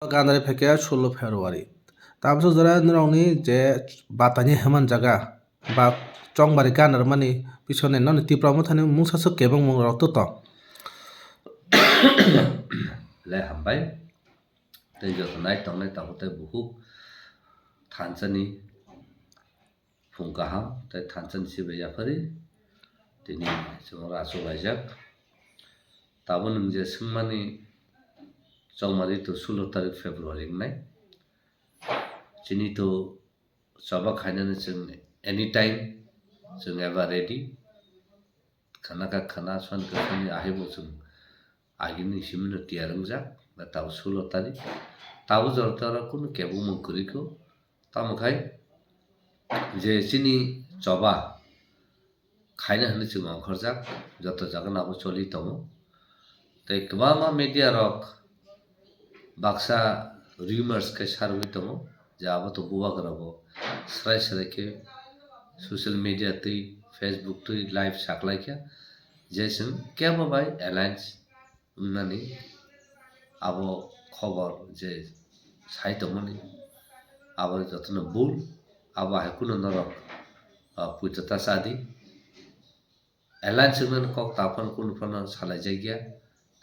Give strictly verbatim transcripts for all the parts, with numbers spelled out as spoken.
Ganari phaikhe sullo February. Tamsuk jora norokni je batani heman jaga ba chongbari ganarmani pisone noni Tipra Mothani mungsa swk kebengmung rok to tong. Le hambai. Tei joto nai tongnai tabuk tei bukhuk thansani phung kaham tei thansani sibai yaphari tini chwng rasu laijak. Tabuk nwng je swngmani chongmari to sullo tarik February wngnai. Chini to choba khainani chwng anytime chwng ever ready. Khana kha khana, soni kha soni, ahaibo chwng agini simino tiyar wngjak, ba tabuk sullo tarik. Tabuk jora tora kunu kebengmung kwrwi kho. Tamo khai je chini choba khaina hwnwi chwng ongkhorjak, joto jagano abo choli tongo. Tei kwbangma media rok baksa rumors khe sarwi tongo je abo to bubagra bo srai srai khe social media twi, Facebook twi live saklaikha je chwng kebo bai alliance wngnani abo khobor je sai tongmani abo jotono bul, abo hai kunu norok, ah, puito ta chadi. Alliance wngnani kok ta phano kunu phano salaijakya.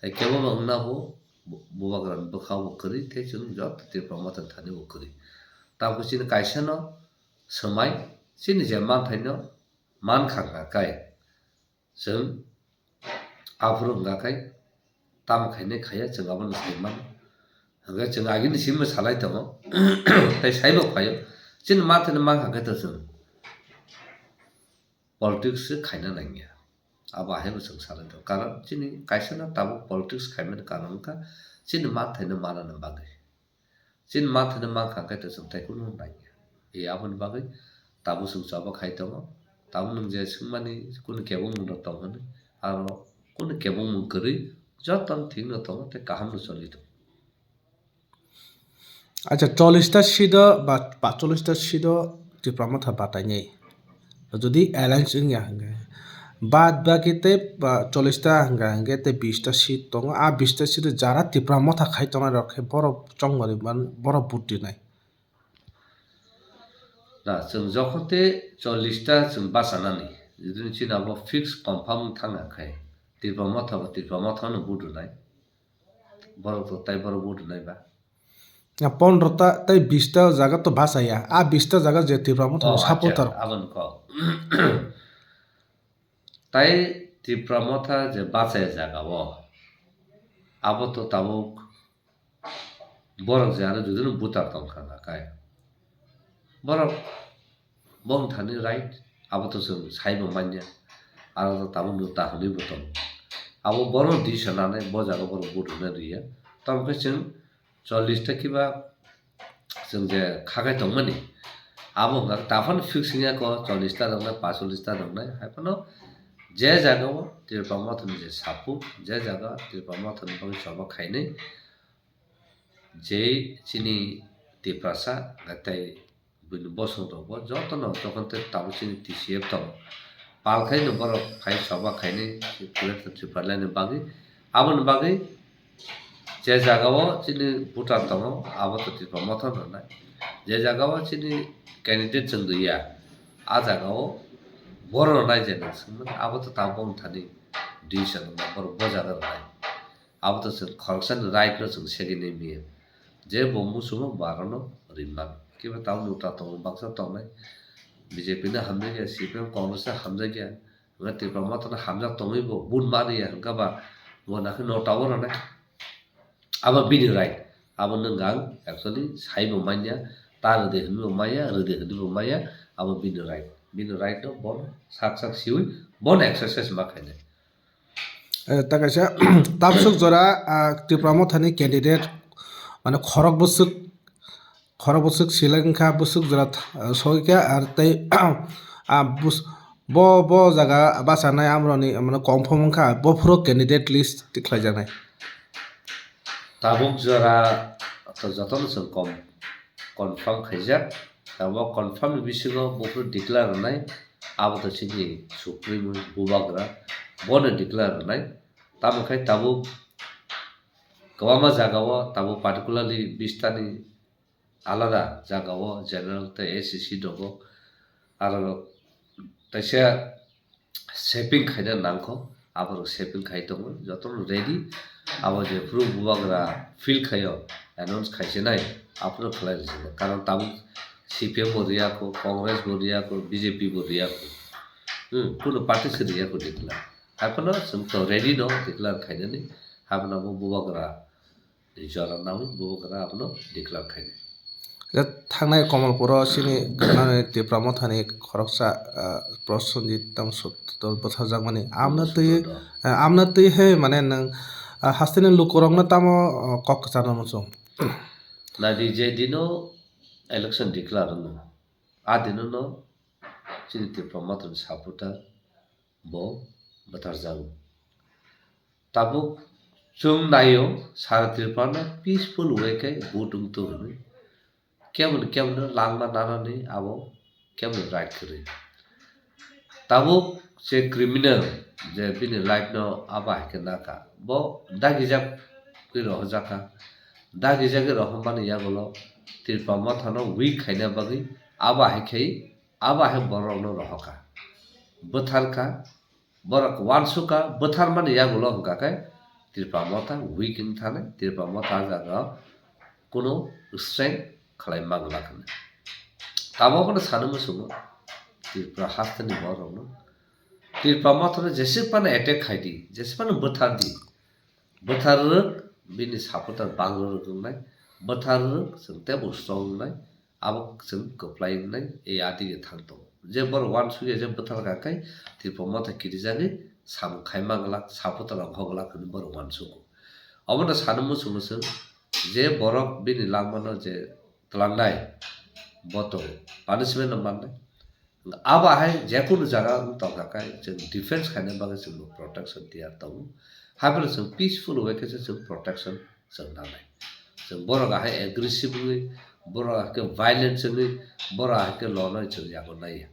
Tei kebo bo wngna bo bu-, bubagrani bwkha bo kwrwi tei chwng joto Tipra Mothani thani bo kwrwi. Tamkhe chini kaisano swmai chini je manthaino mankha kha kai chwng aphuru wngkha kai tamo khainai khaiya chwng abono sai mano. Hwnkhe chwng agini simi salai tongo tei saibo phaio chini manthaino mankha khe to chwng politics se khaina nangya. Abo ahaibo chwng salai tongo. Karon chini kaisa no tabuk politics khaimani karon wngkha chini manthaino manana bagwi. Chini manthaino mankha khe to chwng tei kunu nangya. E aboni bagwi tabuk chwng choba khai tongo. Tabuk nwng je swngmani kunu kebengmung rok tong hwnwi, aro kunu kebengmung kwrwi jotono thikno tongo tei kahamno choli tongo. Acha, chollish ta seat o ba paanchchollish ta seat o Tipra Motha batainai. Jodi alliance wngya hwnkhe, baad baki tei ba chollish ta hwnkha hwnkhe tei bish ta seat tongo. A bish ta seat o jara Tipra Motha khai tongnai rok khe borok chongmari man, borok vote rinai. Na, chwng jokhon tei chollish ta chwng bachanani, jodi chini abo fix confirm thangna khai, Tipra Motha bo Tipra Motha no vote rinai. Borok to tai borok vote rinai ba. Ya, pondro ta tei bish ta jaga to bachaya. A bish ta jaga je Tipra Motha Oh, acha, supporter. Aboni kok. Tai Tipra Motha je bachaya jaga o, abo to tabuk borok je aro judino voter tongkha na kai. Borok bongthani right, abo to chwng saibo manya. Aro to tabuk nwng ta hwnwi bo tongo. Abo borok decision nanai, bo jaga borok vote rwna rwya. Tamo khe chwng chollish ta kiba chwng je khakai tongmani, abo wngkha taphano fix wngya kho chollish ta rwngnai, paanchchollish ta rwngnai. Haiphano je jaga o Tipra Mothani je support, je jaga Tipra Mothani bagwi choba khainai, je chini Tiprasa, tei buini bosong rok bo jotono jokhon tei tabuk chini T C F tongo. Pal khai no borok phai choba khainai Greater Tipraland ni bagwi. Aboni bagwi je jaga o chini voter tongo, abo to Tipra Motha no rwnai. Je jaga o chini candidate chwng rwya, a jaga o borok rwnai je nang swngmani, abo to tabuk bongthani decision wngma borok bo jaga rwnai. Abo to chwng khoroksani right no chwng segwi nai manya. Je bo muchungo bo aro no rinmani. Kiba tabuk nwng ta tongo baksa tongnai. B J P no hamjakya, C P M, Congress no hamjakya. Hwnkhe Tipra Motha no hamjak tongwi bo vote ma rwya hwnkha ba bo nakhe nota o rwnai. Abo bini right. Abo nwng ang actually saibo manya, ta rwdi hwnwi bo manya, rwdi hwnwi bo manya, abo bini right. Bini right no bono sak sak siwi bono exercise ma khainai. Eh, ta kaisa, tamsuk jora, ah, Tipra Mothani candidate, mane khorok bwswk, khorok bwswk seleng wngkha, bwswk jora th-, ah, sogwi kha, ar tei, ah, bus-, bo, bo jaga bachanai amroni, mane confirm wngkha, bophuru candidate list tikhlaijaknai. Tabuk jora to jotono chwng kom-, confirm khaijak. Abo confirm ni bisingo buphuru declare rwnai, abo to chini supreme bubagra, bono declare rwnai. Tamo khai tabuk kwbangma jagao tabuk particularly bistani alada jagao general tei S C C dogo aro kaisa shaping khaina nangkho, aborok shaping khai tongo, jotono ready. Abo jephuru bubagra feel khaio, announce khaisinai, aphuru khlai rwsino. Karon tabuk C P M bo riyakho, Congress bo riyakho, B J P bo riyakho. Hmm, kunu party se riyakho declare. Haiphano chwng to ready no declare khainani, haiphano bo bubagra ni jora nawi bubagra abono declare khainai. Ja thangnai Komolpuro chini gwnani Tipra Mothani khoroksa, ah, Prosenjit tamo sottor bwtharjakmani. Amno twi, Sottor. Ah, amno twi hai mane nwng, ah, hasteni lukurokno tamo, ah, kok kwcharno muchung. Nadi je dino election declare wngno, a dinono chini Tipra Mothani supporter bo bwtharjago. Tabuk chwng naio, sara Tripura no peaceful way khe vote wng tong hinwi. Kemon kemon langma nanani abo kemon right kwrwi. Tabuk je criminal je bini life no abo hai khe naka. Bo dagijak khe rohorjak kha. Dagijagwi rohormani yagulo Tripura Mothano weak khaina bagwi abo hai khe abo hai borokno rohorkha. Bwtharkha. Borok uansukha, bwtharmani yagulo hwnkha khe Tripura Motha weak wng thani, Tripura Motha ah jaga kunu strength khlai manglak hwnwi. Tamo bono sanwi muchungo Tripura hasteni borokno. Tripura Mothano jeswk phano attack khai di, jeswk phano bwthar di, bwthar rwk bini supporter bang rwk wngnai, bwthar rwk chwng teibo strong wngnai. Abo chwng kwplai wngnai, e adige thang tongo. Je borok uansukya je bwthar kha khe Tripura Motha kirijagwi samung khai manglak, supporter rok hoglak hwnwi borok uansugo. Obono sanwi muchungo chwng je borok bini langmano je twlangnai, bo tongo, punishment no mannai. Abo hai jekunu jaga wng tongkha khe chwng defense khaina bagwi chwngno protection tiyar tongo. Haiphano chwng peaceful way khe se chwng protection chwng nangnai. Chwng borok ahai aggressive wngwi, borok ahai khe violence wngwi, borok ahai khe lonai chwng yago naiya.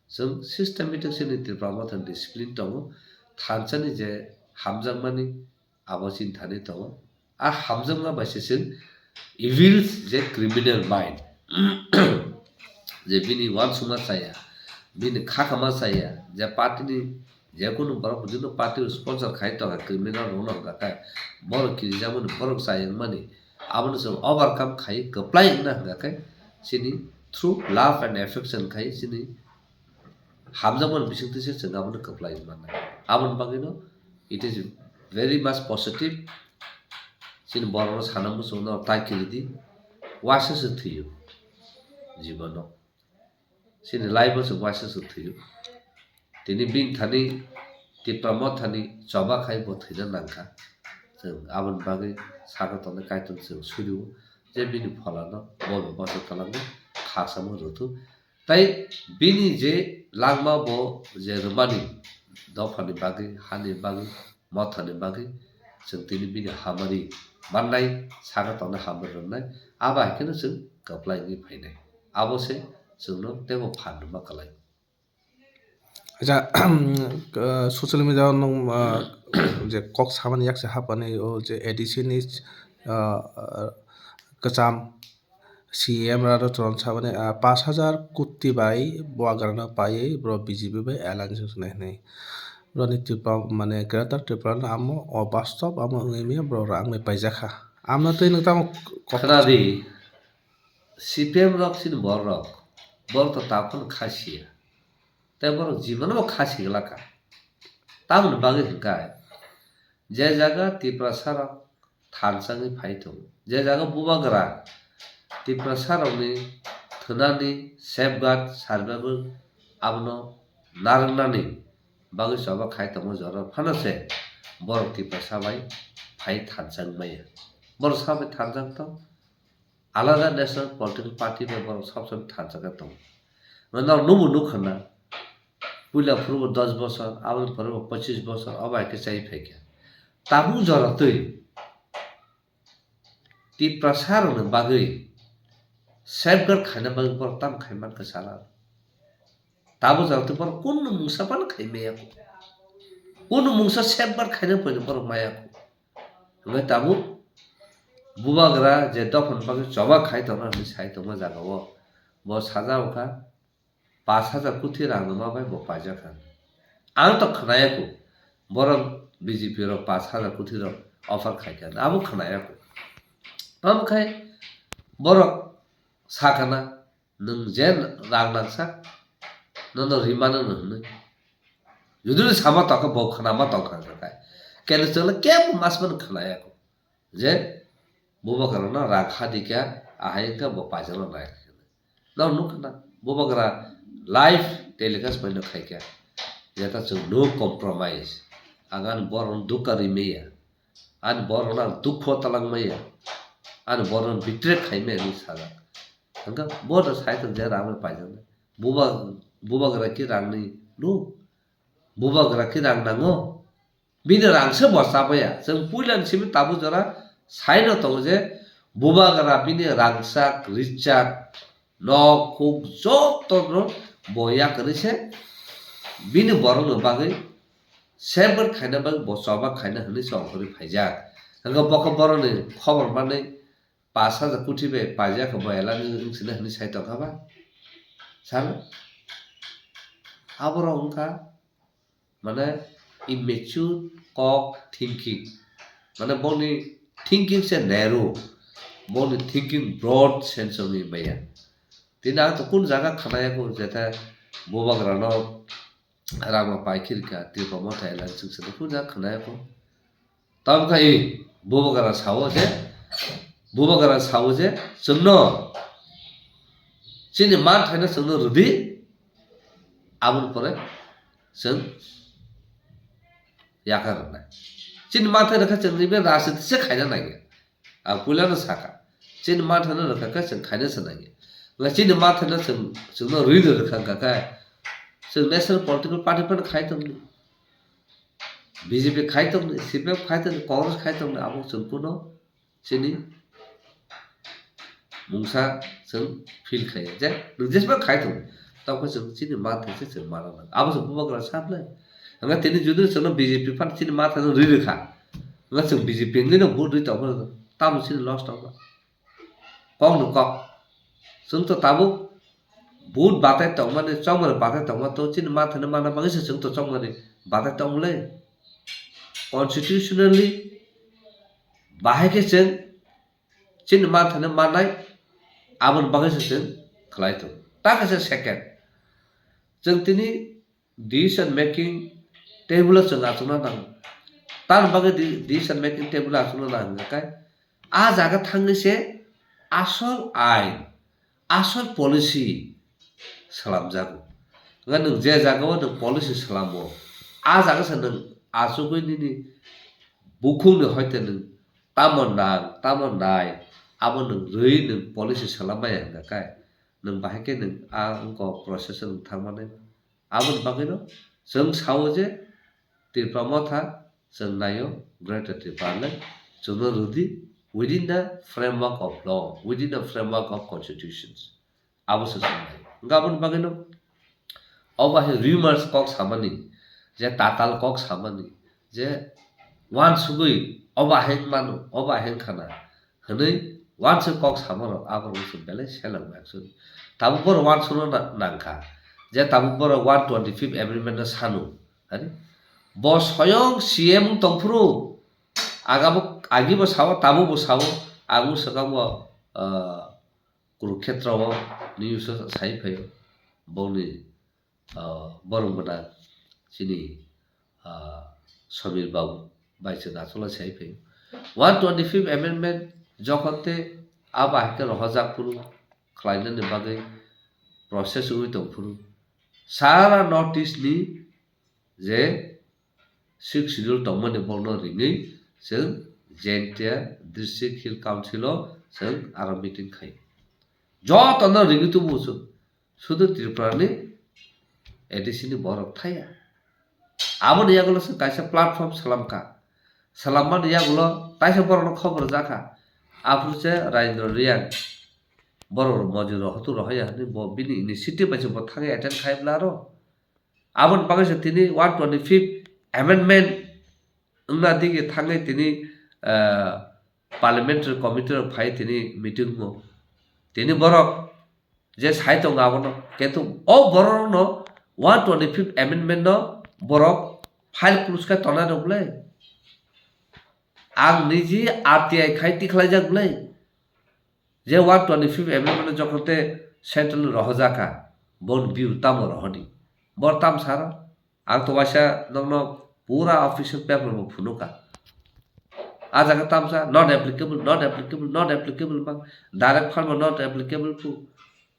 Chwng systematic chini Tripura Motha discipline tongo, thansa ni je hamjakmani abo chini thani tongo. A hamjakma bai se chwng evil je criminal mind, je bini uansukma chaya, bini khakama chaya, je party ni jekunu borok jikunu party o sponsor khai tongkha, criminal rokno hwnkha khe borok kirijakmani, borok chayungmani, abono chwng overcome khai kwplai wngna hwnkha khe chini through love and affection khai chini hamjakmani bisingtwi se chwng abono kwplai wngmannai. Aboni bagwino it is very much positive. Chini borokno sana muchungno tai kiridi, uaisa se thwiyo jibono. Chini life o se uaisa se thwiyo. Tini bini thani Tipra Mothani choba khai bo thwina nangkha. Chwng aboni bagwi sakha tongnai Kaitor chwng suriwo je bini pholano bo bai bwswk twlangwi khakchangma rwthw. Tai bini je langma bo je rwmani dophani bagwi, hani bagwi, mothani bagwi chwng tini bini hamari mannai, sakha tongnai hamari rwnai, abo hai kheno chwng kwplai wngwi phainai. Abo se chwngno teibo phan rwma kwlai. Acha, ah, social media o nwng, ah, je kok samani yakse hapani o je A D C ni, ah, ah, kwcham C E M Radha Charan sabani, ah, pash hajar koti bai bubagrano paiwi bro B J P bai alliance wngnai hwnwi. Broni Tripura, mane Greater Tripura no amo o bastop amo wngwi manya bro rang bai paijakha. Amno twi nwng tamo kok Khna di, C P M rok chini borok, borok to takhon khasiya. Tei borok jibon bo khasi glak kha. Tamoni bagwi hwnkhe je jaga Tiprasa rok thansa wngwi phai tongo, je jaga bubagra Tiprasa rokni thwnani safeguard survival abono narwknani bagwi choba khai tongo, jora phano se borok Tiprasa bai phai thansa wng maya. Borok sa bai thansa wng tong, alada national political party bai borok sob somoi thansa khe tongo. Norok nubo nukha na, puila phuru bo dos bosor, aboni pore bo pochis bosor, obo hai khe chai phaikha. Tabuk jora twi Tiprasa rokni bagwi safeguard khaina bagwi borok tamo khai mankha sala. Tabuk jora twi borok kunu mungsa phano khai maya kho. Kunu mungsa safeguard khaina phano borok maya kho. Hwnwi tabuk bubagra je dophani bagwi choba khai tongna hwnwi sai tongma jagao bo sajak kha, pash hajar koti rang rwma bai bo paijak kha. Ang to khwnaya kho, borok B J P rok pash hajar koti rok offer khai kha, abo khwnaya kho. Tamo khai borok sakana, nwng je rang nangsa, nono rimano no hwnwi. Jodi no sama tongkha, bo khwnama tongkha hwnka khai. Kene chwngno kebo masmano khwnaya kho. Je bubagrano rang kha di kha, ahai wngkha bo paijak no nai kha. No nukha na, bubagra live telecast bai no khai kha. Jeta chwng no compromise. Ang ani borok no dukha ri maya. Ani borok no ang dukho talang maya. Ani borok no betray khai maya hwnwi sajak. Hwnkhe bo no sai tong je rang bai paijak nai. Buba, bubagra ki rang ni no? Bubagra ki rang nango? Bini rang se bo chabaya. Chwng puila ni simi tabuk jora sai no tongo je bubagra bini rangchak, richak, nok, huk joto no bo yakarwi se bini borok no bagwi saver khaina bagwi bo choba khaina hwnwi se ongkhorwi phaijak. Hwnkhe bo khe borok ni khobor manwi pash hajar koti bai paijak kha bo elani wng sini hwnwi sai tongkha ba? Sano? Aborok wngkha mane immature kok thinking. Mane boni thinking se narrow, boni thinking broad sense wngwi maya. Tini ang to kun jaga khwnaya kho jetha bubagrano rangma pai khirkha Tripura Motha Alliance chwng se kun jaga khwnaya kho. Tamo kha i bubagra sao je, bubagra sao je chwngno chini manthaino chwngno rwdi, aboni pore chwng yakar rwnai. Chini manthai rwkha chwng nini rajniti se khaina nangya. Ang puilano sakha, chini manthaino rwkha khe chwng khaina se nangya. Nga chini manthaino chwng, chwngno rwino rwkha wngkha khe chwng national political party phano khai tongni. B J P khai tongni, C P M khai tongni, Congress khai tongni, abo chwng kuno chini mungsa chwng feel khaiya je nwng jesma khai tong, tamo chwng chini manthai se chwng mana nang. Abo se bubagra saple. Hwnba tini jodi chwngno B J P phan chini manthai no rwi rwkha, hwnba chwng B J P wngwi no vote rwi tongphano tamo chini loss tongma. Kok no kok. Chwng to tabuk vote batai tongmani, chongmani batai tongma to chini manthai no mana bagwi se chwng to chongmani batai tongmole. Constitutionally bahai khe chwng chini manthaino mannai, aboni bagwi se chwng khlai tongo. Ta kaisa second, chwng tini decision making table o chwng achukna nango. Tamoni bagwi di-, decision making table o achukna nango hwnkhe, a jaga thangwi se asol ain, asol policy slamjago. Hwnkhe nwng je jagao nwng policy slamo, a jaga se nwng achugwi nini bukhukni hoite nwng tamo nang, tamo nai, abo nwng rwi nwng policy slam maya hwnkha khe, nwng bahai khe nwng a wngkok process o nwng thangmani. Aboni bagwino chwng sao je Tripura Motha chwng naio Greater Tipraland chwngno rwdi within the framework of law, within the framework of constitutions. Abo se chwng nai. Hwnkhe aboni bagwino obo hai rumors kok samani, je tatal kok samani, je uansugwi obo hai wngmano, obo hai wngkhana hwnwi uansuk kok samarok aborok se belai seleng nai chwng. Tabuk borok uansukna na-, nangkha je tabuk borok one twenty fifth amendment no sanu. Hani? Bo soyong C M wng tongphuru, agabo, agibo sao, tabukbo sao, ang swkangbo, ah, Kurukshetra o news o sai phaio, boni, ah, borok bwna chini, ah, Samir Babu bai chwng achukla sai phaio. One twenty fifth amendment jokhon te abo hai khe rohorjak phuru khlainani bagwi process wngwi tong phuru sara North East ni je Sixth Schedule tongmani borokno ringwi chwng Jaintia District Hill Council o chwng aro meeting khai. Jotono ringwi tubu chwng. Sudu Tripura ni A D C ni borok thaya. Aboni yagulo chwng kaisa platform swlamkha. Swlammani yagulo taisa borokno khobor jakha. Aphuru se Rajendra Reang borok mojung rok hotu rohaya hwnwi bo bini initiative bai se bo thangwi attend khai bla aro. Aboni bagwi se tini one twenty fifth amendment wngna digi thangwi tini, ah, parliamentary committee rok phai tini meeting o. Tini borok je sai tongo abono. Kintu o borok no one twenty fifth amendment no borok file close khe tona rok le. Ang niji R T I khai tikhlai jak le. Je one twenty fifth amendment no jokhon te central rohojaka. Bon biu tamo rohodi. Bor tam sara. Ang to waisa nokno pura official paper bo phunukha. A jaga tamsa not applicable, not applicable, not applicable ba direct phalma not applicable phu.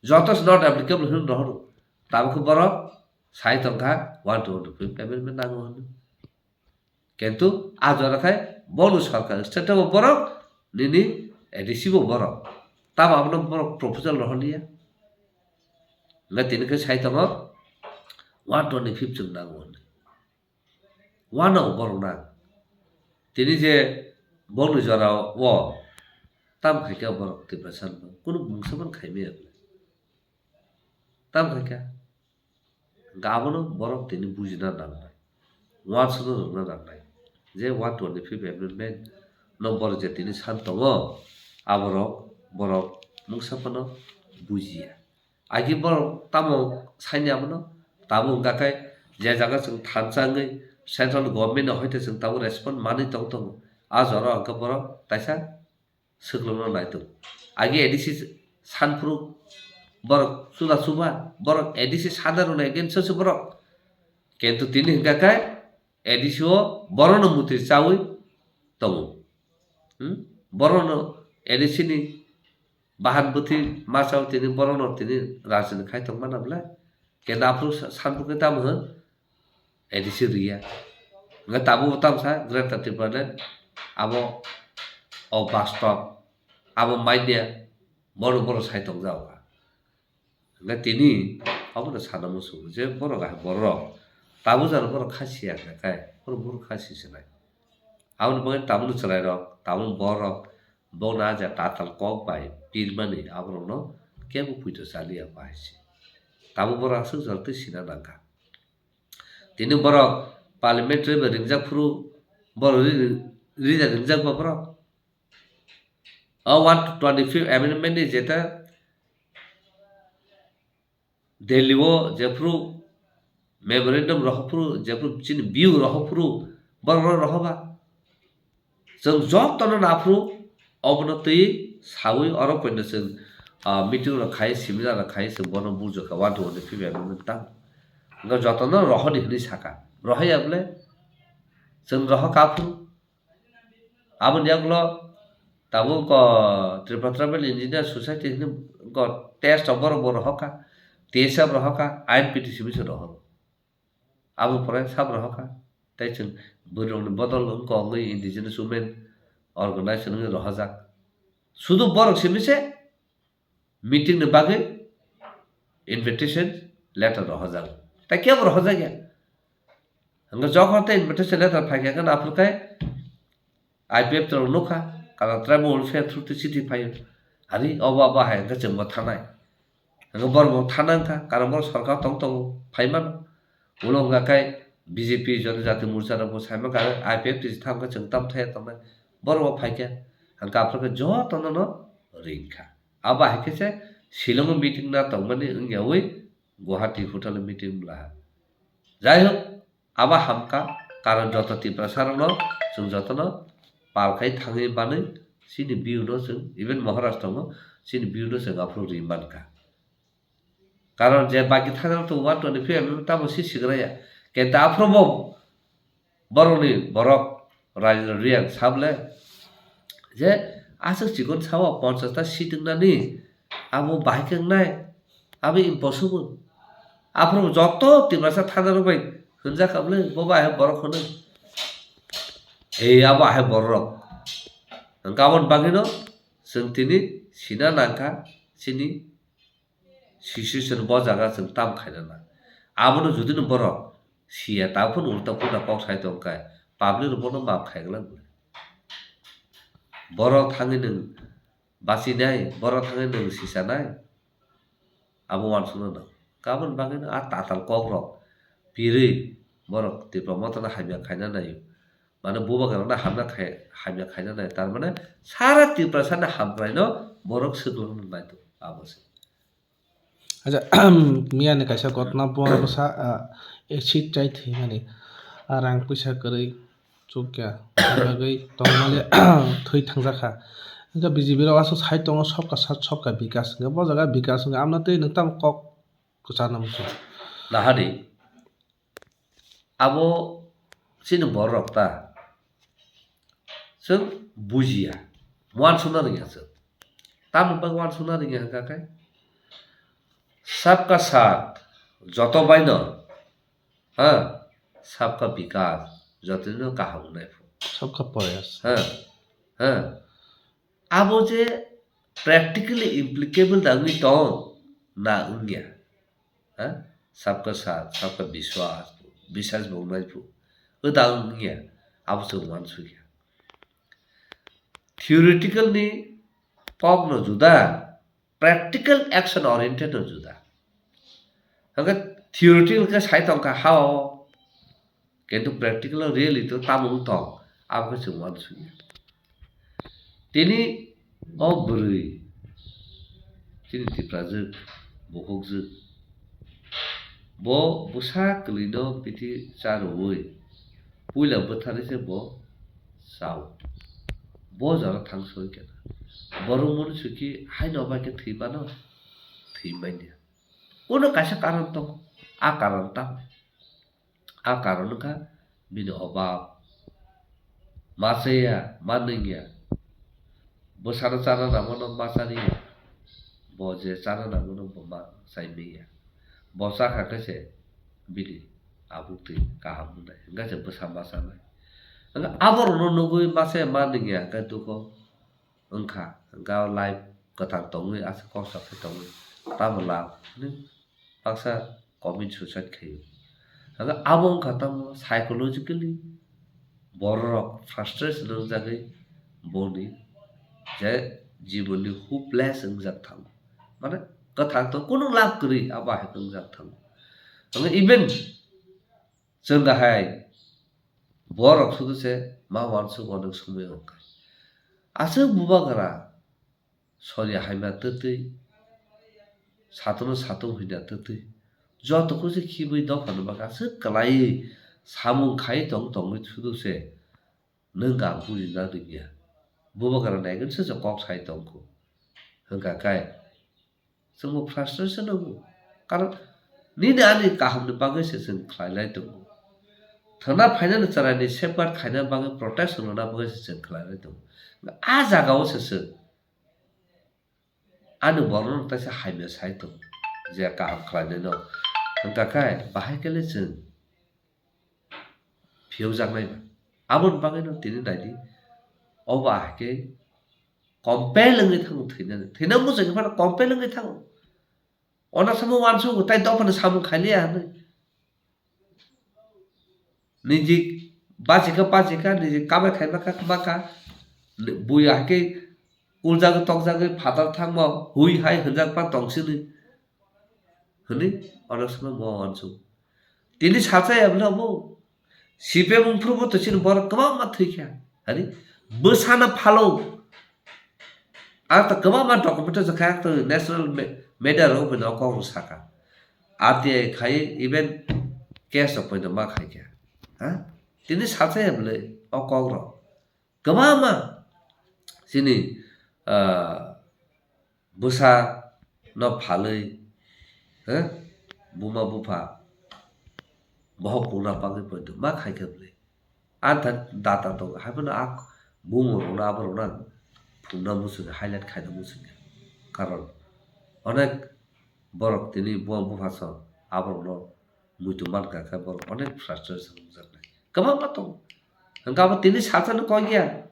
Joto se not applicable hin rohoro. Tabuk borok sai tongkha one twenty fifth amendment nango hwnwi. Kintu a jora khai bonu sarkar state bo borok nini A D C bo borok. Tamo abono borok proposal rohorliya. Hingke tini khe sai tongo one twenty fifth chwng nango hwnwi. Uanao borok nang. Tini je bongni jora o tam khaikha borok Tiprasa no kunu mungsa man khaimaya. Tam khaikha. Hingkhe abono borok tini bujina nangnai. Uansukno rwngna nangnai. Je one twenty fifth amendment no borok je tini san tongo, aborok borok mungsa phano bujiya. Agi borok tamo saini abono? Tabuk hwnka khe je jaga chwng thansa wngwi central government ni hoite chwng tabuk respond manwi tong tongo. A jora hwnka borok taisa swkangno naitok. Agi A D C sanphuru borok chuda chuba, borok A D C sanarokni against o se borok. Kintu tini hwnka khe A D C o borokno mutwi chawi tongo. Hmm? Borokno A D C ni bahan bwtwi ma chao tini borokno tini rajini khai tongmana bwle. Kintu aphuru sa-, sanphuru khe tamo hwn? A D C riya. Hingkhe tabuk tamsa Greater Tipraland abo o bus stop abo manya bono borok sai tongjago kha. Hingkhe tini abono sana muchungo je borok hai borok tabuk jani borok kha siya kha khe borok buru kha si sinai. Aboni bagwi tabukni chwrairok tabukni borok bokno a je tatal kok bai pirmani aborokno kebo puito chaliya bahai se. Tabuk borok aswk jora twi sina nangkha. Tini borok parliamentary bai ringjak phuru borok ri-, ri-, rida ringjak ba borok. O one twenty fifth amendment ni jeta Delhi o jephuru memorandum rohor phuru jephuru chini view rohor phuru borok rohoba. Chwng jotono naphuru obono twi sawi oro poino chwng, ah, meeting rok khai, seminar rok khai, chwng bono bujokha, one twenty fifth amendment tang. Hwnkhe jotono rohordi hwnwi sakha. Rohorya bwle? Chwng rohorkha aphuru. Aboni yagulo tabuk ko Tripura Tribal Engineer Society hwnwi ko test rok borok bo rohorkha, T S F rohorkha, I N P T C bai se rohoro. Abo pore sab rohorkha. Tei chwng bwrwirokni bodol wngkha wngwi indigenous women organization wngwi rohorjak. Sudu borok simi se meeting ni bagwi invitation letter rohorjago. Tei kebo rohorjakya. Hwnkhe jokhon tei invitation letter phaikha khe aphuru khe I P F T rok nukha, karon tribal welfare through twi chithi phaio. Ari obo abo hai hwnkhe chwngbo thanai. Hwnkhe borokbo thana wngkha, karon borok sorkar tong tongo, phaimano. Ulo wngkha khe B J P Jonojati Morcha rokbo saimankha, I P F T se thangkhe chwng tam thaya tongnai. Borokbo phaikha, hwnkhe aphuru khe jotono no ringkha. Abo hai khe se Shillong o meeting na tongmani wngyawi Guwahati hotel o meeting wnglaha. Jai hok, abo hamkha, karon joto Tiprasa rokno chwng jotono pal khai thangwi manwi chini view no chwng, even Maharashtra no chini view no chwng aphuru ri mankha. Karon je baki thajak tongo one twenty fifth amendment tamo si sigraya. Kenta aphuru bo borokni borok Rajendra Reang sable je aswk chikon sao ponchash ta seat wngnani abo bahai khe wngnai, abo impossible. Aphuru joto Tiprasa thana rok bai hwnjak kha bwle bo bai borok hwnwi. Ei abo hai borok. Hwnkhe aboni bagwino chwng tini sina nangkha chini situation bo jaga chwng tam khainana. Abono judino borok siya, taphuru ulta pulta kok sai tongkha, public rok bono maaf khaiglak bwle. Borok thangwi nwng bachinai, borok thangwi nwng sichanai, abo uansukna nang. Aboni bagwino a tatal kokrok pirwi borok Tipra Mothano hamya khaina naio. Mane bubagrano hamya khai, hamya khaina nai. Tar mane sara Tiprasani hamkraino borok swkang nai tongo. Abo se. Acha, miyani kaisa ghotona bo bwsa, ah, acid chai thwimani, ah, rang puisa kwrwi chukya, bagwi tongmani thwi thangjakha. Hwnkhe B J P rok aswk sai tongo, "Sabka saath, sabka bikas," hwnkhe bo jaga bikas hwnkhe amno tei nwng tamo kok kwcharna muchung. Nahadi, abo chini borok ta chwng bujiya, uansukna rwngya chwng. Tamni bagwi uansukna rwngya hwnkha khe, sabka saath, joto baino, ha, sabka bikas, jotono kaham wngnai phu. Sabka prayas. Ha, ha. Abo je practically implicable da wngwi tong na wngya. Ha? Sabka saath, sabka biswas, biswas bo wngnai phu. O da wngya. Abo chwng uansukya. Theoretical ni kok no juda, practical action oriented no juda. Hwnkhe theoretical khe sai tongkha hao, kintu practical o reality o tamo wng tong, abo khe chwng uansukya. Tini o bwrwi, chini Tiprajwk, bukhukjwk, bo bwsa kwlwino bithi cha rwui puila bwtharwi se bo chao. Bo jora thang soi khe na. Borok mwnwi sukhi haino bai khe thwi mano, thwi manya. Kuno kaisa karon tongo. A karon tamo? A karon wngkha bini obab. Ma chaya, ma nungya. Bwsano chana nangmano ma chariya. Bo je chana nangmano bo ma chai manya. Bo chakha khe se bini abuk twi kaham wngnai. Hwnkhe se bwsa ma chanai. Hwnkhe aborokno nugwi ma chaya ma nungya hwnkhe dukho wngkha, hwnkhe o life kwthang tongwi aswk kok sa khe tongwi tamo lab hinwi baksa commit suicide khaio. Hwnkhe abo wngkha tamo psychologically bororok frustration wngjagwi boni je jibonni hopeless wngjak thango. Mane kwthang tong kunu lab kwrwi abo hai wngjak thango. Hwnkhe even chwng hai borok sudu se ma uansuk onek somoi wngkha. Aswk bubagra sori haima twtwi, satung no satung hwina twtwi, joto khe se khibwi dophano bagwi aswk kwlaiwi samung khai tong tongwi sudu se nwng ang bujina rwngya. Bubagra naigwnsasa kok sai tongkhu. Hwnkha khe chwngbo frustration wngo. Karon nini ani kahamni bagwi se chwng khlailai tongo. Thwna phainani chwraini safeguard khaina bagwi, protection rwna bagwi se chwng khlailai tongo. A jagao se chwng ani borokno teisa hamya sai tongo je kaham khlainaino. Hwnkha khe bahai khe le chwng phiyokjaknai ba. Aboni bagwino tini naidi, obo ahai khe compel wngwi thango thwinani. Thwina muchungwi phano compel wngwi thango. Ono samo uansukgo tai dophano samung khailiya hinwi. Niji bachikha bachikha, niji kamai khaima kha kma kha. Bui ahai khe uljagwi tokjagwi phatar thangma hui hai hwnjak phano tong sini. Hwnwi onek sono bo uansuk. Tini sacha ya bwle obo. C P M wngphuru bo to chini borok kwbangma thwikha. Hani bwsano phalo. Ang to kwbangma document kha, ang to national me-, media rok bini o kok rok saka. R T I khai even case rok poito ma khaikha. Ha? Tini sacha ya bwle o kok rok. Kwbangma chini, ah, bwsa no phalwi, eh, buma bupha bohok pungna bagwi poito ma khaikha bwle. Antha data tongo, haiphano a bumung rokno aborokno ang phungna muchungya, highlight khaina muchungya. Karon onek borok tini buma bupha song aborokno muitu mankha khe borok onek frustration wngjaknai. Kwbangma tongo. Hwnkhe abo tini salsano kok ya.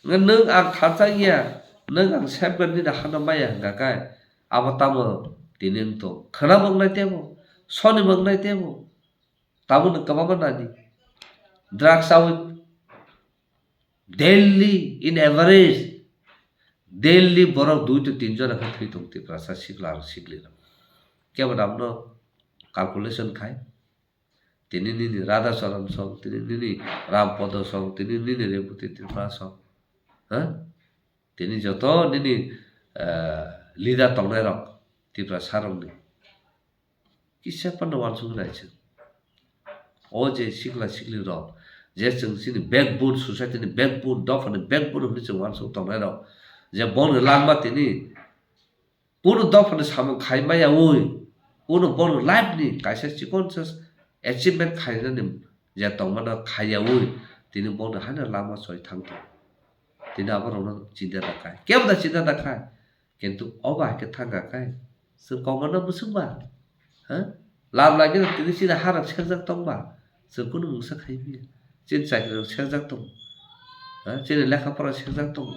Nwng ang thalsa wngya, nwng ang safeguard nini hano maya hwnkha khe abo tamo tini wng tong. Khwnabo wngnai tebo, sonibo wngnai tebo. Tabukno kwbangma nani. Drugs chawi daily in average, daily borok dui to tin jona khe thwi tongo Tiprasa sikla aro sikli rok. Kebo abono calculation khai. Tini nini Radha Charan song, tini nini Ram Podo song, tini nini Reboti Tripura song. Ha? Tini joto nini, eh, leader tongnai rok, Tiprasa rokni. Kisa phano uansuk nai chwng. O je sikla sikli rok, je chwng chini backbone, society ni backbone, dopha ni backbone hwnwi chwng uansuk tongnai rok, je bongni langma tini kunu dopha ni samung khai maya ui, kunu bongni life ni kaisa chikon sa achievement khainani je tongmano khaiya ui, tini bongni haino lama choi thang tong. Tini abo rokno chinta da khai. Kebo da chinta da khai. Kintu obo hai khe thang kha khai. Chwng kokmano bwswk ba? Ha? Lam lagino tini chini harok serjak tong ba? Chwng kunu mungsa khai maya. Chini chakri rok serjak tongo. Ha? Chini lekha pora serjak tongo.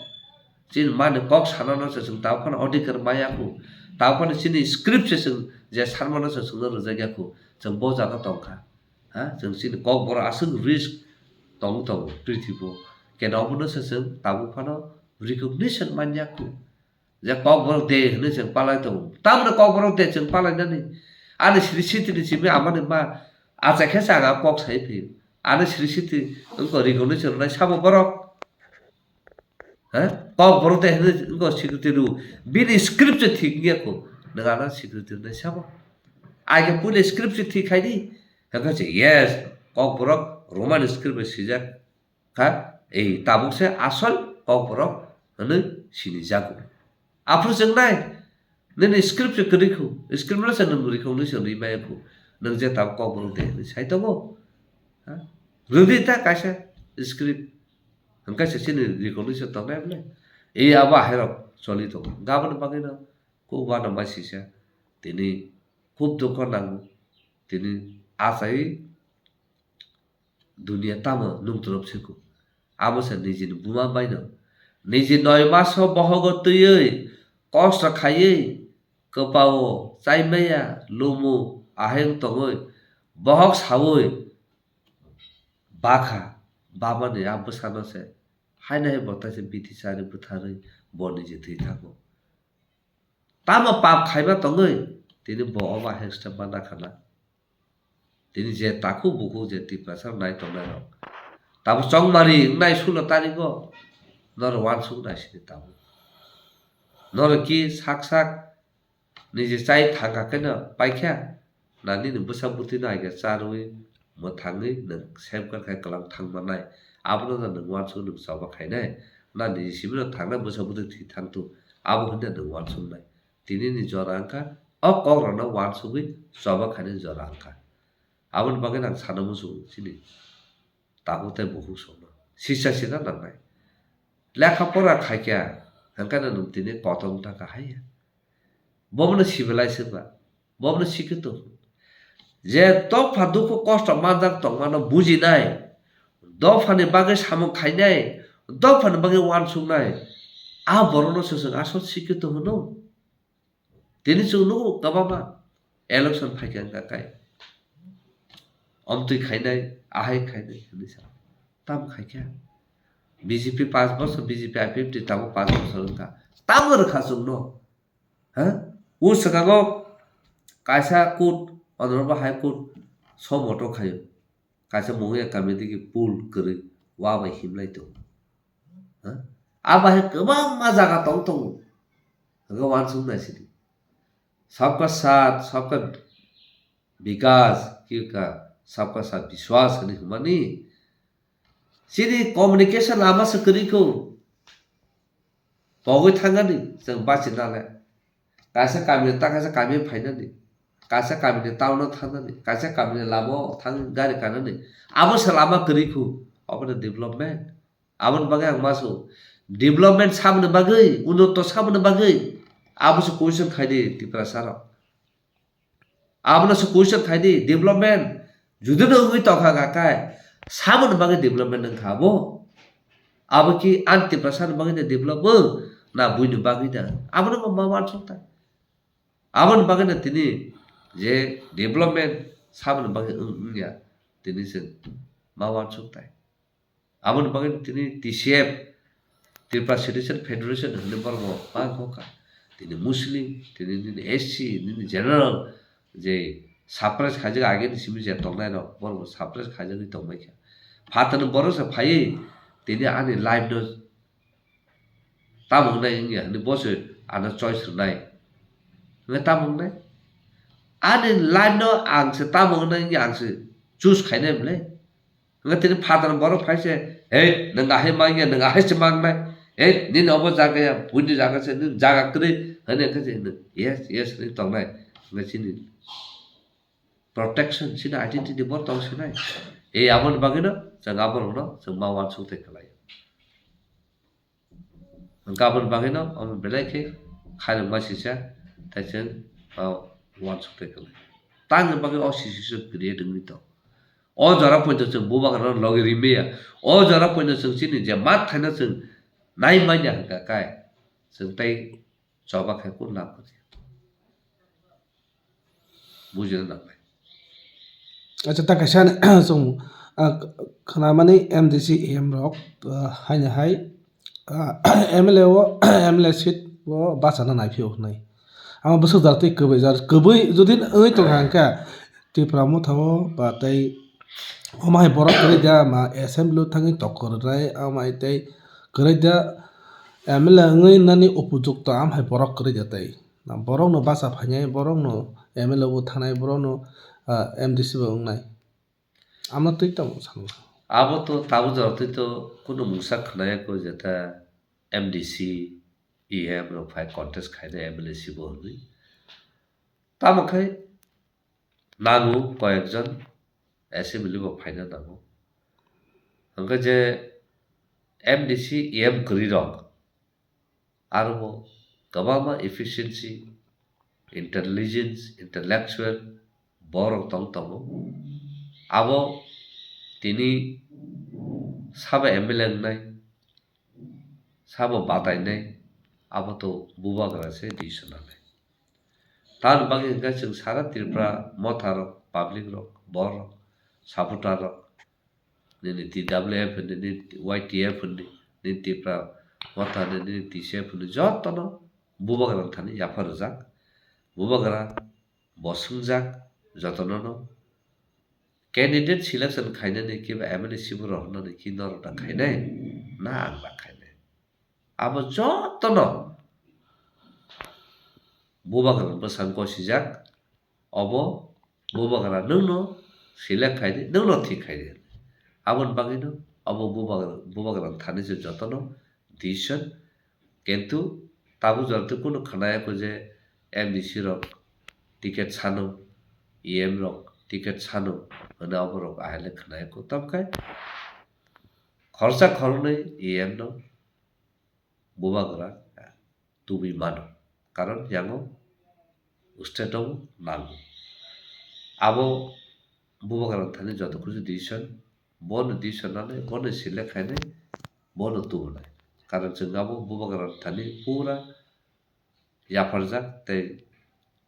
Chini mani kok sanano se chwng tabuk phano odhikar maya khu. Tabuk phano chini script se chwng je sanmano se chwngno rwjak ya khu. Chwng bo jaga tong kha. Ha? Chwng chini kokborok aswk risk tong tongo prithibo. Keno obono se chwng tabuk phano recognition man ya khu. Je kokborok de hwnwi chwng palai tongo. Tamoni kokborok de chwng palai nani. Ani sri siti ni simi amani ma achai khe changa kok sai phi. Ani sri siti wngkha recognition rwnai sabo borok. Ha? Kokborok de hwnwi wngkha security rw. Bini script se thik wngya kho. Nwng ano security rwnai sabo. Ai khe puila script se thik khai di. Hwnkhe se yes, kokborok Roman script bai swijak. Kha, ei tabuk se asol kokborok hwnwi sinijago. Aphuru chwng nai, nini script se kwrwi khu, script no se nwng rikho hwnwi se rwi maya khu, nwng je tabuk kokborok de hwnwi sai tongo. Ha? Rwdi ta kaisa script, hwnkhe se chini recognition tongnai bwle. Ei abo ahairok choli tongo. Gaboni bagwino kok uanama sisa tini khub dukho nango, tini achai Dunia tamo nungtrop siko. Amo se nijini buma baino. Niji noi maso bohogo twiwi, kosto khaiwi, kwpao chaimaya, lumu, aheng tongwi, bohok sawi, bakha, bamani a bwsano se haino hai bo taisa biti chari bwtharwi bo niji thwi thango. Tamo pap khaiba tongwi, tini bo obo aheng step ma nakhana. Tini je takhuk bukhuk je Tiprasa nai tongnai rok. Tamo chongmari wngnai sulo tarigo, norok uansuk nai sini tamo. Norok ki sak sak niji chai thangkha kheno paikha, na nini bwsa bwtwi no hai khe charwi mwthangwi nwng safeguard khai kwlang thang mannai. Abono no nwng uansuk nwng choba khainai. Na niji simi no thangnai bwsa bwtwi thwi thang tu. Abo hwnde nwng uansuknai. Tini ni jora wngkha, o kok rok no uansugwi choba khainai jora wngkha. Aboni bagwi nang sana muchungo chini tabuk tei bukhuk songno sisa sina nangnai. Lekha pora khaikha, hwnkhe no nwng tini kotor wngtangkha haiya. Bobono sibilai se ba, bobono sikhe tong. Je dopha dukhu kosto manjak tongmano bujinai, dophani bagwi samung khainai, dophani bagwi uansuknai, a borokno se chwng asol sikhe tong hwno. Tini chwng nugo kwbangma election phaikha wngkha kai. Omtwi khainai, ahai khainai hwnwi sa. Tamo khaikha. B J P panch bochor, B J P I P F T tabuk panch bochor wngkha. Tamo rwkha chwngno? Ha? O swkango kaisa court, Honorable High Court, so moto khaio. Kaisa mungwi kami digi pool kwrwi, wa bai himlai tongo. Ha? Abo hai kwbangma jaga tong tongo. Hwnkhe uansuk nai sidi. Sabka saath, sabka vikas, ki ka, sabka saath vishwas hwnwi hwnmani. Chini communication lama se kwrwi kho. Pogwi thangani, chwng bachinale. Kaisa kamini ta kaisa kami phainani. Kaisa kamini town o thangnani. Kaisa kamini lama o thang gari kanani. Abo se lama kwrwi kho. Obo no development. Aboni bagwi ang ma su. Development samani bagwi, unnotto samani bagwi. Abo se question khaidi Tiprasa rok. Abono se question khaidi, development judino wngwi tongkha kha khe, samoni bagwi development wngkha abo? Abo ki ang Tiprasani bagwi de develop wng na buini bagwi da? Abono ma uansuk ta. Aboni bagwi no tini je development samoni bagwi wng wngya tini chwng ma uansuk tai. Aboni bagwi tini T C F, Tripura Citizen Federation hwnwi borokno ma wngkha. Tini Muslim, tini nini S C, nini general, je Suppress khaijak agini simi je tongnai rok, borok bo suppress khaijagwi tongbai kha. Phatarni borok se phaiwi tini ani life no tamo wngnai wngya hinwi bo se ano choice rwnai. Hwnwi tamo wngnai? Ani life no ang se tamo wngnai wngya ang se choose khainai mle. Hwnwi tini phatar borok phai se, "Hey, nwng ahai mangya, nwng ahai se mangnai. Hey, nini obo jaga ya, buini jaga se, nini jaga kwrwi," hwnwi khe se, "Yes, yes," hwnwi tongnai. Hwnwi chini protection, chini identity bo tong sinai. E, aboni bagwino chwng aborokno chwng ma uansuk tei kwlai. Hwnkhe aboni bagwino omo belai khe khairokma sisa tei chwng ma uansuk tei kwlai. Tamni bagwi o sisisa create wngwi tong. O jora poito chwng bubagrano logi rimaya. O jora poito chwng chini je mat thaino chwng nai manya hwnkha kai. Chwng tei choba khe kun lab kwrwi. Bujina nangnai. Acha, ta kaisa chwng, ah, khnamani M D C E M rok, ah, haino hai, ah, M L A o, M L A seat o bachana naiphio hwnwi. Ama bwswk jar tei kwbwi jar, kwbwi jodi wngwi tongkha hwnkhe Tipra Motha o ba tei omo hai borok kwrwi da ma assembly o thangwi tokko rwnai, ama hai tei kwrwi da M L A wngwi nani upojukto ama hai borok kwrwi da tei. Borokno bacha phainai, borokno M L A bo thanai, borokno, ah, M D C bo wngnai. Amno twi tamo sanwi. Abo to tabuk jora twi to kunu mungsa khwnaya kho je ta M D C, E M rok phai contest khainai M L A si bo hwnwi. Tamo khai nango koyekjon assembly bo phaina nango. Hwnkhe je M D C, E M kwrwi rok, aro bo kwbangma efficiency, intelligence, intellectual borok tong tongo. Abo tini sabo M L A wngnai, sabo batainai, abo to bubagra se decision nanai. Tamoni bagwi hwnkhe chwng sara Tripura Motha rok, public rok, borok, supporter rok, nini T W F hwnwi, nini Y T F hwnwi, nini Tripura Motha hwnwi, nini T C F hwnwi, jotono bubagra thani yapha rwjak. Bubagra bo swngjak jotonono candidate selection khainani kiba M L A sibo rohornani ki norok da khainai na ang da khainai. Abo jotono bubagra bwsang gosijak, obo bubagra nwngno select khaidi, nwngno thik khaidi. Aboni bagwino abo bubagra, bubagra thani se jotono decision, kintu tabuk jora tei kunu khwnaya kho je M D C rok ticket sano, E M rok ticket sano hwnwi aborok ahai le khwnaya kho. Tamkhe khorsa khoroknwi E M no bubagra tubui mano, karon yango state o nango. Abo bubagra thani joto kuchu decision, bono decision nanai, bono select khainai, bono tubunai. Karon chwng abo bubagra thani pura yapharjak tei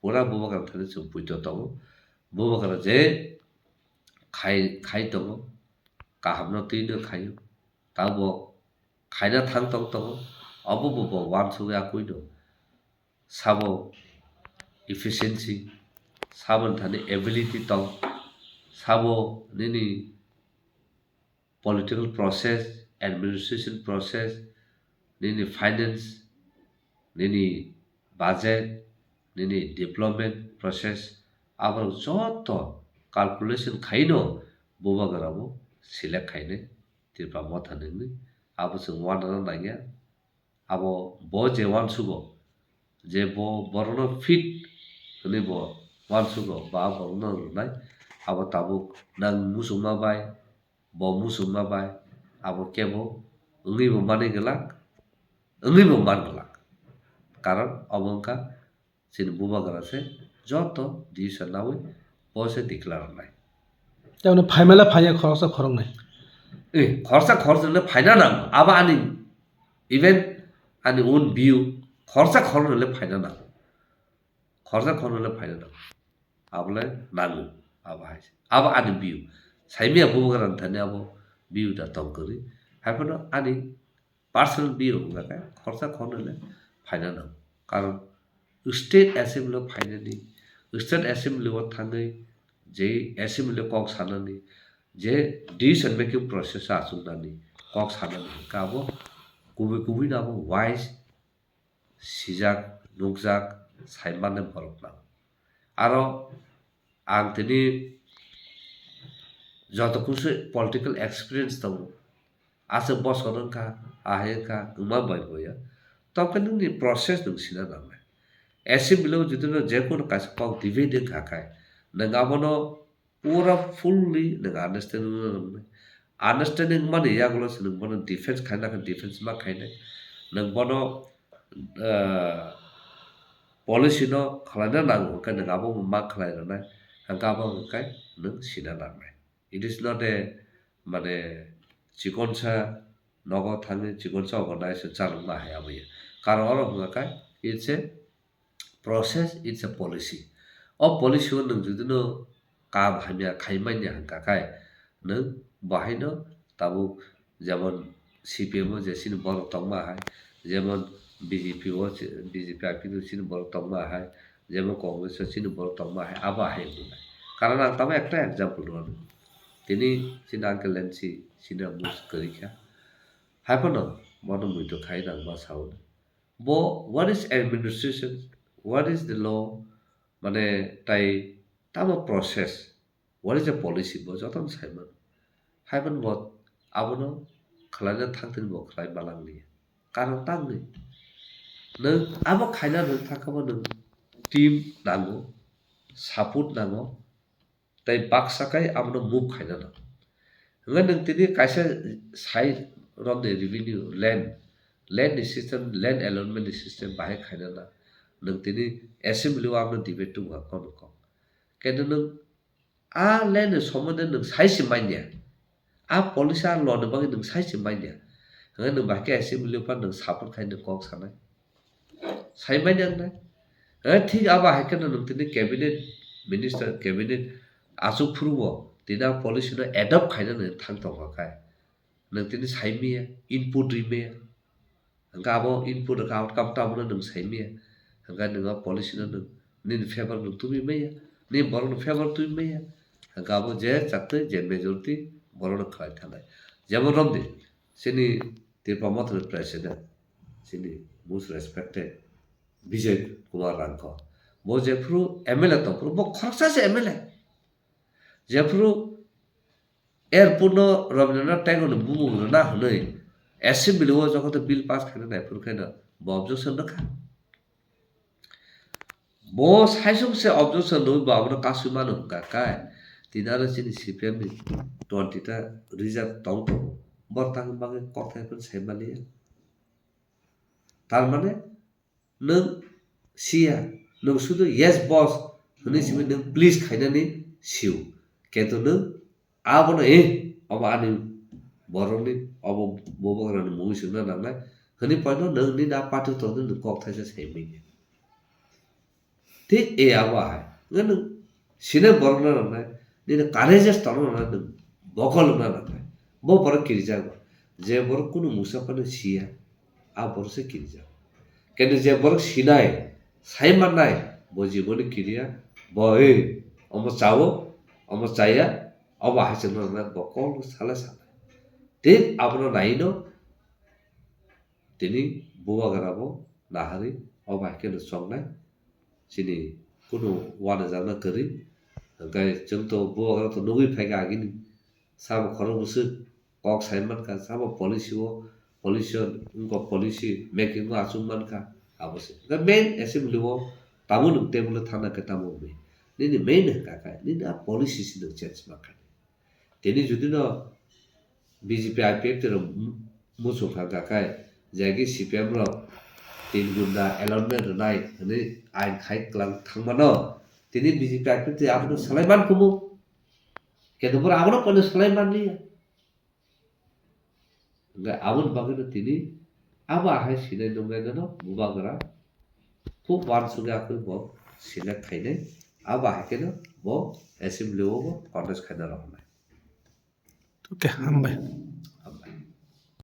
pura bubagra thani chwng puito tongo. Bubagra je khai, khai tongo, kahamno twino khaio. Tabuk khaina thang tong tongo, obo bo bo uansukya kwino. Sabo efficiency, sabo thani ability tong, sabo nini political process, administration process, nini finance, nini budget, nini development process, aborok joto calculation khaino bubagra bo select khainai Tripura Motha ni hwnwi. Abo chwng uanana nangya. Abo bo je uansugo, je bo borokno fit hwnwi bo uansugo, ba borokno rwnai, abo tabuk nang muchungma bai, bo muchungma bai, abo kebo wngwi bo manwi glak, wngwi bo man glak. Karon obo wngkha chini bubagra se joto decision naui bo se declare rwnai. Tamoni phaimale phaiya khoroksa khoroknwi. Eh, khoroksa khoroknwi le phaina nang. Abo ani, even ani own view, khoroksa khoroknwi le phaina nang. Khoroksa khoroknwi le phaina nang. Abo le nango. Abo hai se. Abo ani view. Saimia bubagra thani abo view da tong kwrwi. Haiphano ani personal view wngkha khe khoroksa khoroknwi le phaina nango. Karon state assembly o phainani, state assembly o thangwi je assembly kok sanani, je decision making process o achuknani kok sanani hwnkhe abo kubui kubui no abo wise sijak, nukjak, saimanai borok nango. Aro ang tini joto kusu political experience tongo, aswk bosor wngkha, ahai wngkha, wngma bai boya. Tokhe nini process nwng sina nangnai. Assembly o jodi no jekunu kaisa kok debate wngkha khai, nwng abono pura fully nwng understanding wngna nangnai. Understanding mani yagulo se nwng bono defense khaina khe defense ma khainai. Nwng bono, ah, policy no khwlaina nango hwnkhe nwng abo ma khlai rwnai. Hwnkhe abo hwnkhe nwng sina nangnai. It is not a, mane, chikonsa nogo thangwi chikonsa organization chalokma hai abo ya. Karon oro hwnkha khe it's a process, it's a policy. O policy o nwng jodi no kam hamya khai manya hwnkha khai nwng bahai no tabuk jemon C P M o je chini borok tongma hai, jemon B J P o, B J P I P F T o chini borok tongma hai, jemon Congress o chini borok tongma hai, abo hai wngkha. Karon ang tamo ekta example rwna nang. Tini chini uncle N C senior most kwrwi kha. Hai phano bono muitu khai nang ma sao. Bo, what is administration? What is the law? Mane, tai tamo process? What is the policy? Bo jotono sai mano. Hai phano bo abono khwlaina thang thani bo khwlai ma lang liya. Karon tangwi. Nwng abo khaina nwng thang khe bo nwng team nango, support nango, tei baksa khe abono move khaina nango. Hwnkhai nwng tini kaisa sai romni revenue, land, land ni system, land allotment ni system bahai khaina na. Nwng tini assembly o abono debate tongkha kono kok. Khe nwng a land ni sombonde nwng sai se manya. A policy, a law ni bagwi nwng sai se manya. Hwnkhai nwng bahai khe assembly o phano nwng support khai nwng kok sanai. Sai manya wngnai. Eh, thik abo hai kheno nwng tini cabinet minister, cabinet achuk phuru bo tini a policy no adopt khaina nwng thang tongkha khai. Nwng tini sai maya, input ri maya. Hwnkhe abo input hwnkhe outcome tamo no nwng sai maya. Hwnkhe nwng a policy no nwng nini favor nwng tubui maya, nini borok ni favor tubui maya. Hwnkhe abo je chaktwi je majority borok no khlai thanai. Jemon romdi, chini Tipra Mothani president, chini most respected Bijoy Kumar Rangkho. Bo jephuru M L A tongphuru, bo khoroksa se M L A. Jephuru airport no Rabindranath Tagore ni bumung rwna hwnwi assembly o jokoto bill pass khaina naiphuru khaino bo objection rwkha. Bo saisung se objection rwui bo abono kasui mano hwnkha khe, tini aro chini C P M ni twenty ta reserve tong tongo. Borok tangwi bagwi kokthai phano sai maliya. Tar mane, nwng siya, nwng sudu yes boss hwnwi simi nwng please khainani sio. Kintu nwng abono, eh, obo ani borokni, obo bubagrani mungwi swngna nangnai hwnwi poino nwng nini a party tongdi nwng kok thaisa sai manya. Thik e abo hai. Nwng sinai borokno nangnai, nini courageous tongna nangnai, nwng bokol wngna nangnai. Bo borok kirijago. Je borok kunu mungsa phano siya, a borok se kirijago. Kintu je borok sinai, sai mannai, bo jiboni kiriya, bo, "Ei, omo chawo, omo chaya," obo hai se wngna nangnai, bokol salai salai. Thik abono naino, tini bubagra bo naharwi obo hai kheno chongnai. Chini kunu uanajakna kwrwi. Hwnkhe chwng to bubagra to nugwi phaikha agini. Sabo khorok bwswk kok sai mankha, sabo policy o, policy o wngkha, policy making o achuk mankha, abo se. Hwnkhe main assembly o tamo nwng table o thangna khe tamo wngwi. Nini main hwnkha khe, nini a policy se nwng change mankha. Tini jodi no B J P I P F T rok muchung kha gakai, jagi C P M rok tin gunda allotment rwnai hwnwi ain khai kwlang thangmano, tini B J P I P F T abono swlai man kumu. Kintu boro abono kono swlai man liya. Hwnkhe aboni bagwino tini abo ahai sinai nungnaino bubagra khub uansukya khe bo select khainai. Abo ahai kheno bo assembly o bo contest khaina rohornai. Okay, hambai.